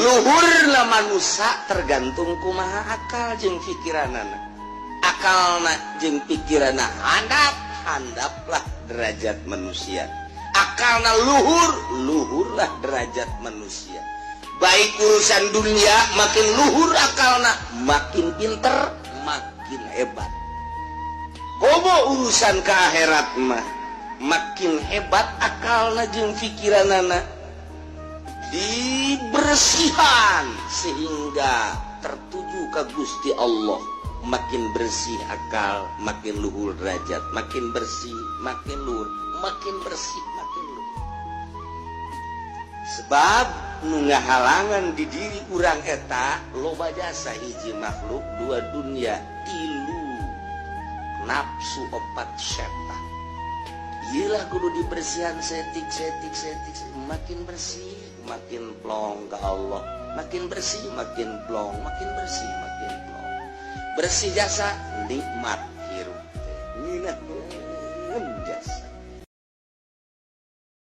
Luhurna manusia tergantung kumaha akal jeung pikiranana. Akalna jeung pikiranna handap, handaplah derajat manusia. Akalna luhur, luhurlah derajat manusia. Baik urusan dunia, makin luhur akalna, makin pinter, makin hebat. Komo urusan ke akhirat mah, makin hebat akalna jeung pikiranana, dibersihan sehingga tertuju ke Gusti Allah. Makin bersih akal, makin luhur derajat. Makin bersih, makin luhur. Makin bersih, makin luhur. Sebab nu ngahalangan di diri urang eta loba jasa: hiji makhluk, dua dunia, tilu nafsu, opat setan. Iyalah, kudu dibersihan setik setik setik. Makin bersih, makin plong ke Allah. Makin bersih, makin plong. Makin bersih, makin plong. Bersih jasa, nikmat hirup teh. Nginah.